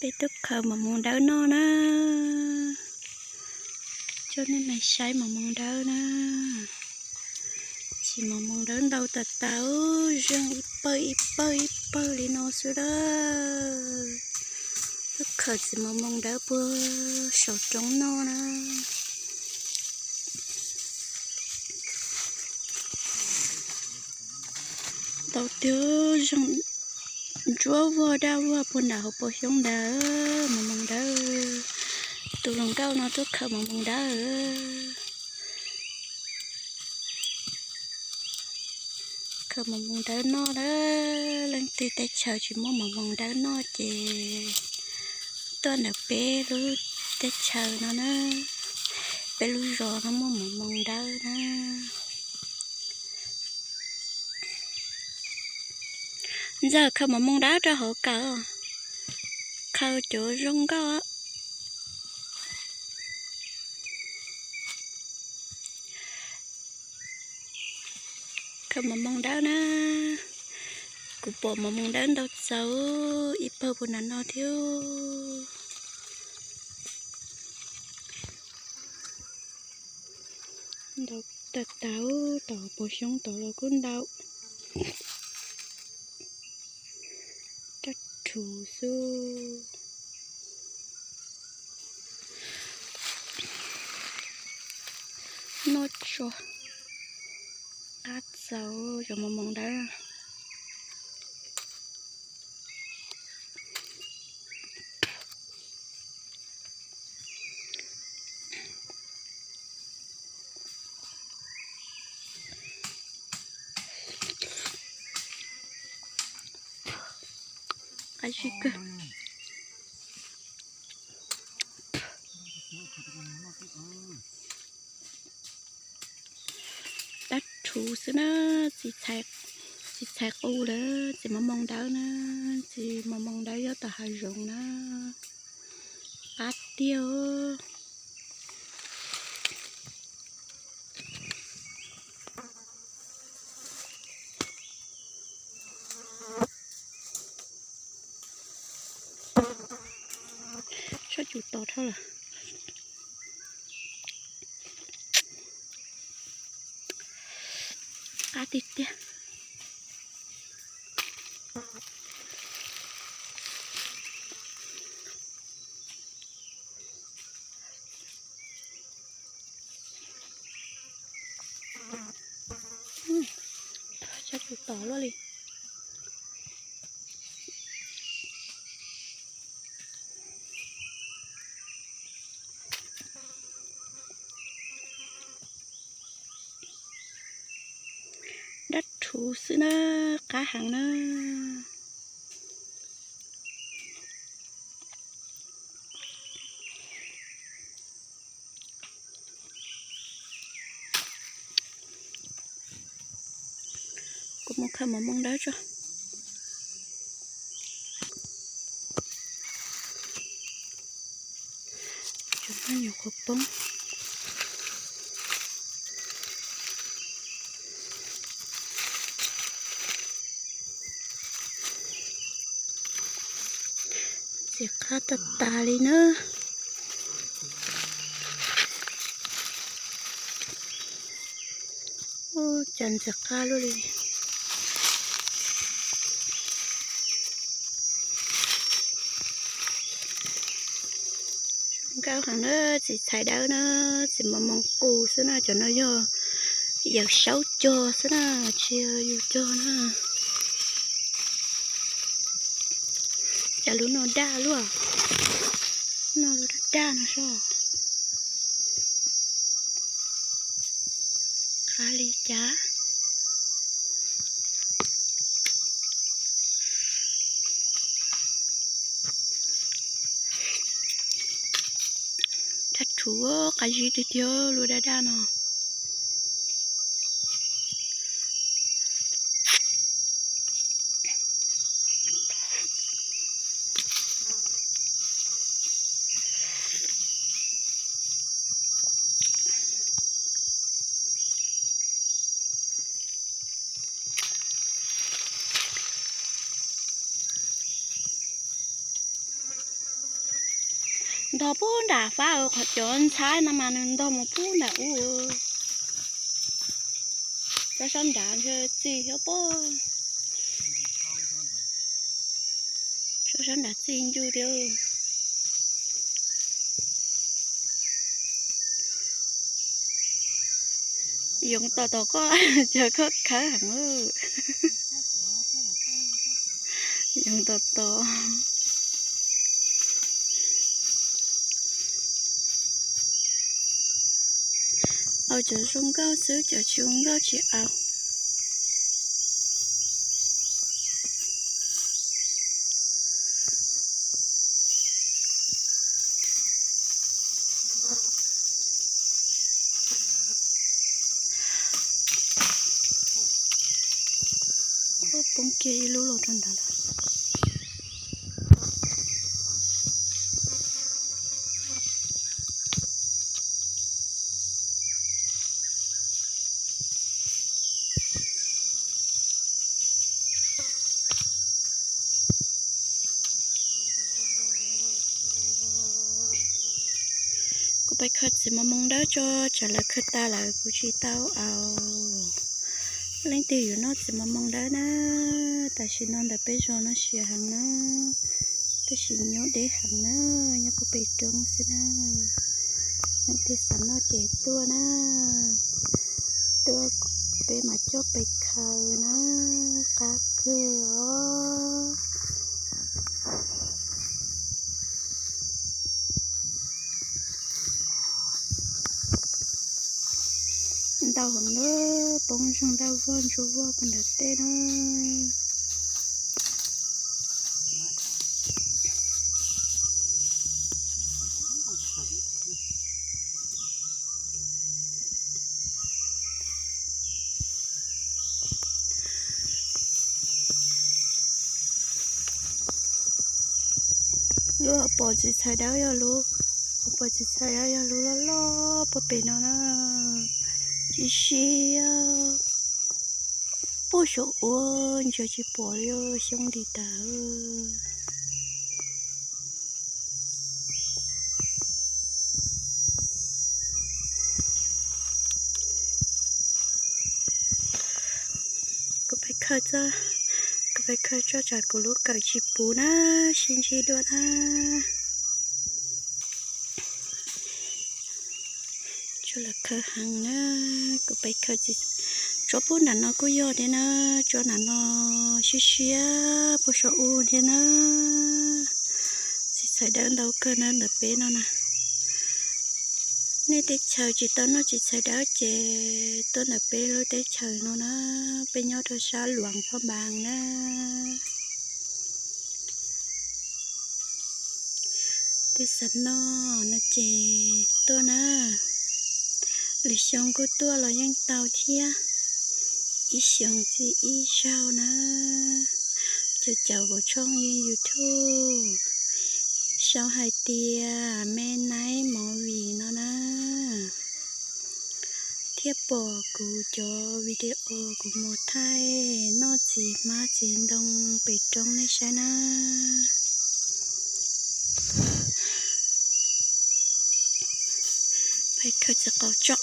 Peb tuaj khaws maum moos dawb noj na. Coj nej mus saib maum moos dawb na. Tsis maum moos dawb ntau tas tas, zeeg ib pawg ib pawg ib pawg li no xwb a. Tuaj khaws txiv maum moos dawb puag saum roob noj na. Ntau tiag, zeeg ntsuab vog daj vog puag nram hauv paus xyoob ntawd, maum moos dawb. Tus hluas nkauj no tuaj khaws maum moos dawb. Khaws maum moos dawb noj na. Leej twg teb chaws tsis muaj maum moos dawb noj ces tuaj ntawm peb lub teb chaws no na, peb lub zos no muaj maum moos dawb na. Ntxawm, khaws maum moos dawb rau hauv kawm, khaws cov zoo nkauj. Khaws maum moos dawb na. Kuv pom maum moos dawb ntau txaus, ib pawg puag nram no thiab. Ntau tas tas, tom paus xyoob tod los kuj ntau. Rab rhuv xwb. Noj tso, qab txaus cov maum moos dawb. Qab zib kawg. Dab rhuv xwb na, tsis txhais qus lawm, txiv maum moos dawb na, txiv maum moos dawb nyob tom hav zoov na, qab tiag. Sab cus tod dhau lawm. Qab tiag tiag. Sab cus tod luaj li. Dab rhuv xwb na, qab heev na. Kuv mus khaws maum moos dawb tso. Cov no nyuam qhuav poob. Ntxim qab tag tag li na. Ub, cas ntxim qab luaj li. Nkauj heev na, txiv txhais dawb na, txiv maum moos qus xwb na, cov no yog yawm saub cog xwb na, tsis yog yus cog na. Cas lub no daj luaj, no lub daj daj no soj. Qab li cas. Dab rhuv qab zib tiag tiag lub daj daj no. Ntog pub nram fab, qhov cov ntxhab no mas nws ntog mus pub nram ub. Sab sab nrad ntshe txi thiab pob. Sab sab nrad txi ncu tiag. Yoov tom tom koj, cas koj khawb heev. Yoov tom tom. Au cov zoo nkauj xwb, cov tsis zoo nkauj tsis au. Poob kiag ib lub los rau ntawd lawm. Kuv pais khaws txiv mos moos dawb tso, tsam lawv khaws tas lawm kuv tsis tau aus. Leej twg yuav noj txiv mos moos dawb na, tam sim no ntawm peb zos no siav heev na, tab sis nyob deb heev na, nyob puag pem roob xwb na. Leej twg xav noj ces tuaj na, tuaj peb mam coj pais khaws na, qab kawg os. Ntau heev na, poob zeeg ntau vog ntsuab vog puag nram tej na. Lub hauv paus txiv txhais dawb yog lub, hauv paus txiv txhais dawb yog lub loj loj puag pem no na. Tsis siab, puag saum ua ntsia tsis pom li, xyoob nti tas. Kuv pais khaws, kuv pais khaws tso tsam kuv lub kawm tsis puv na, sib ntsib dua na. Tsuas lam khaws heev na, kuv pais khaws txiv, tsob pub nram no kuj yog thiab na, tsob nram no siab siab puag saum u thiab na. Txiv txhais dawb ntau kawg na ntawm peb no na. Nej teb chaws tsis tau noj txiv txhais dawb ces tuaj ntawm peb lub teb chaws no na, peb nyob rau sab Luam Phaj Npas na. Twb xav noj no ces tuaj na. Lwm xyoo kuj tuaj los yeej tau thiab, ib xyoos txi ib zaug na. Caum caum kuv tshooj YouTube, sau hais tias Me Naib Movie no na, thiaj pom kuv cov video kuv mus thaij noj txiv hmab txiv ntoo pem roob nej saib na. Pais khaws txiv qaub tso.